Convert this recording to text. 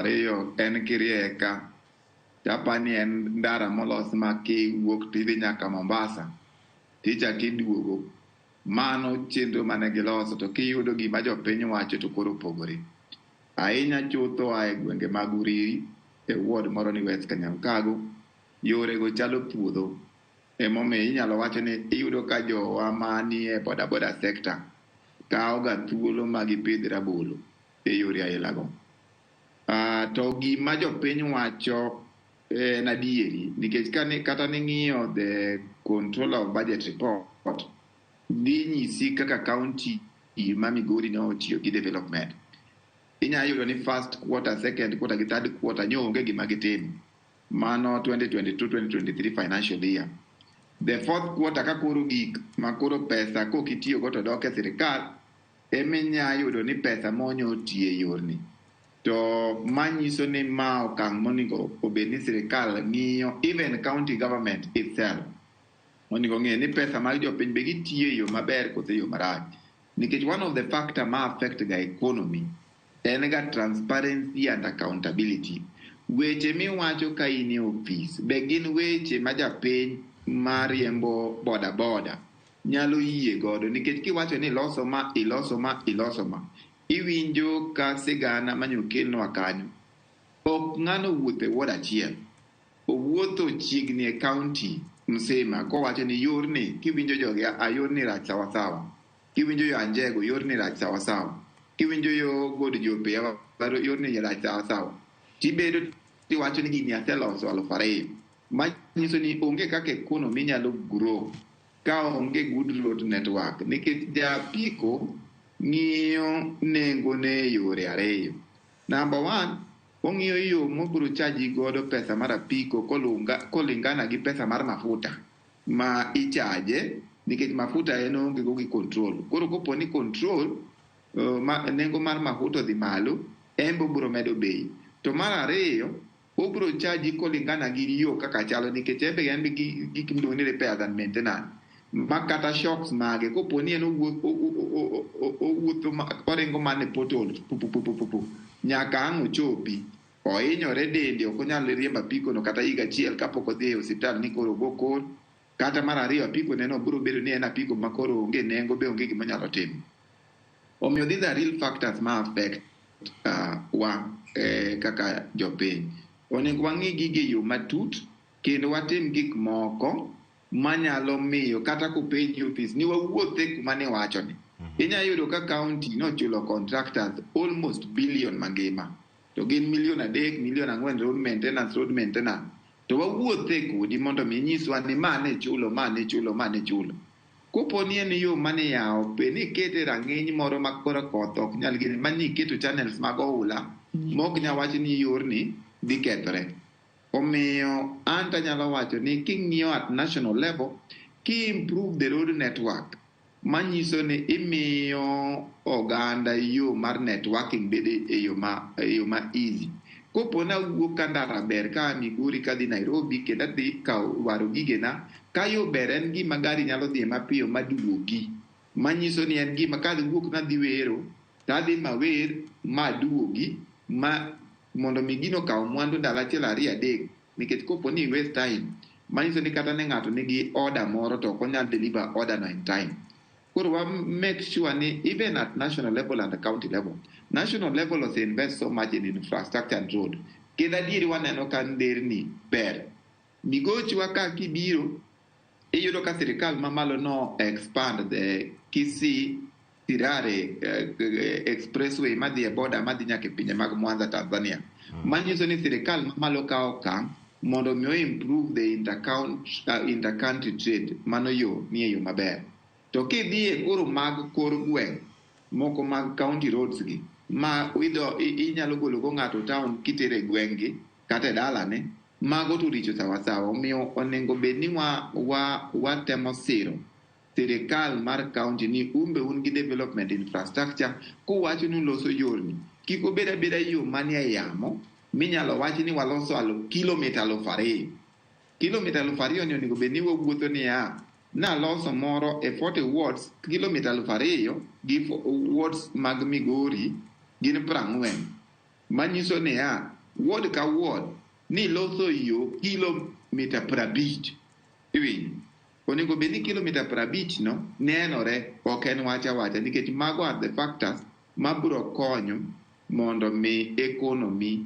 2,000 en kirieye ka tapani en ndara molos ma kiwuok tidhi nyaka Mombasa tichako iduogo. Mano chenro mane giloso to kiyudo gima jopiny wacho to koro opogore. Ahinya chutho a e gwenge mag Uriri e ward moro ni West Kanyamkago, yorego chalo puodho. Emomiyo inyalo wacho ni iyudo ka jowa manie boda boda sector kawo ga thuolo ma gipidh rabolo e yore ailago. To gima jopiny wacho en adieri nikech kane kata ning'iyo the controller of budget report dhi nyisi kaka county ma Migori ne otiyo gi development. Inya yudo ni first quarter, second quarter gi third quarter nyo onge gima gitimo. Mano 2022-2023 financial year. The fourth quarter ka koro gik ma koro pesa kok itiyogo to dok e sirikal eminya yudo ni pesa monyo otiyo e yorni. To manyiso ni ma okang' monego obed ni sirikal ng'iyo even county government itself onego ng'e ni pesa mag jopiny be gitiyo e yo maber koso e yo marach. Nikech one of the factor ma affect ga economy en ga transparency and accountability. Weche miwacho ka in e ofis be gin weche ma japiny mariembo boda boda nyalo yie godo nikech kiwacho ni iloso ma iloso ma iloso ma iwinjo ka sigana manyokelnwa kanyo ok ng'ano wuotho e ward achiel owuotho chiegni e county msima kowacho ni yorni kiwinjo jogi a yorni rach sawasawa kiwinjo yo Anjego yorni rach sawasawa kiwinjo yo God Jope yorni rach sawasawa tibedo tiwacho ni gini aseloso 2,000 manyiso ni onge kaka economy nyalo grow ka onge good road network nikech japiko ng'iyo nengo ne e yore ariyo. Number one, ong'iyo yo mobiro chaji godo pesa mar apiko kolingana gi pesa mar mafuta ma ichaje nikech mafuta en oonge go gi control. Koro kopo ni control nengo mar mafuta odhi malo, en be obiro medo bei. To mar ariyo, obiro chaji kolingana gi yo kaka chalo nikech en be en gi gik miluongo ni repairs and maintenance ma kata shocks mage kopo ni en owuotho oringo mana e pothole pu pu pu pu pu nyaka ang' ochopi ohinyore dende ok onyal riembo apiko no kata higa achiel kapok odhi e osiptal ni koro ogo kor kata mar ariyo apiko neno biro bedo ni en apiko ma koro onge nengo be onge gima onyalo timo. Omiyo these are real factors ma affect wa kaka jopiny. Onego wang'i gigi e yo matut kendo watim gik moko manyalo miyo kata kopenji ofis ni wawuothe kuma ne wachoni. Inya yudo ka county nochulo contractors almost billion mangima to gin milion 3 milion 4 road maintenance road maintenance to wawuothe kodi mondo mi inyiswa ni ma ne chulo ma ne chulo ma ne chulo. Kopo ni en yo mane yawo be ni ikete rang'iny moro ma koro koth ok nyal gini ma ni iketo channels mag oula mok nyal wach ni yorni dhi kethore. Omiyo an tanyalo wacho ni king'iyo at national level ki improve the road network manyiso ni imiyo oganda yo mar networking bedo e yo ma e yo ma easy. Kopo ni awuok ka ndara ber ka a Migori kadhi Nairobi kendo adhi kawo waro gigena ka yo ber en gima gari nyalo dhiye mapiyo maduogi. Manyiso ni en gima kawuok nadhi wero tadhi mawer maduogi ma mondo mi gino okaw mwandu ndalo achiel ariyo adek nikech kopo ni waste time manyiso ni kata ne ng'ato nigi order moro to ok onyal deliver order no in time. Koro wa make sure ni even at national level and county level, national level ose invest so much in infrastructure and road. Kendo adieri waneno ka nderni ber. Migochwa ka kibiro, iyudo ka sirikal mamalo no expand the Kisii Sirare expressway madhi e border madhi nyaka e pinje mag Mwanza Tanzania. Manyiso ni sirikal mamalo kawo okang' mondo mi o improve the intercountry trade mano yo nie yo maber. To kidhi e koro mag kor gweng' moko mag county roads gi ma idho inyalo golo go ng'ato town kitere e gweng' gi kata e dalane mago to richo sawasawa. Omiyo onego bed ni watemo siro sirikal mar county ni umbe un gi development infrastructure kuwacho ni uloso yorni kik obed abeda yo manie yamo minyalo wach ni waloso kilomita 2,000 kilomita 2,000 ni onego bed ni wawuotho niya naloso moro e 40 wards kilomita 2,000 gi wards mag Migori gin 40 manyiso niya Ward ka ward ni loso yo kilomita 50. Iwinjo? Onego bed ni kilomita 50 no nenore, ok en wach awacha, nikech mago are the factors mabiro konyo mondo mi economy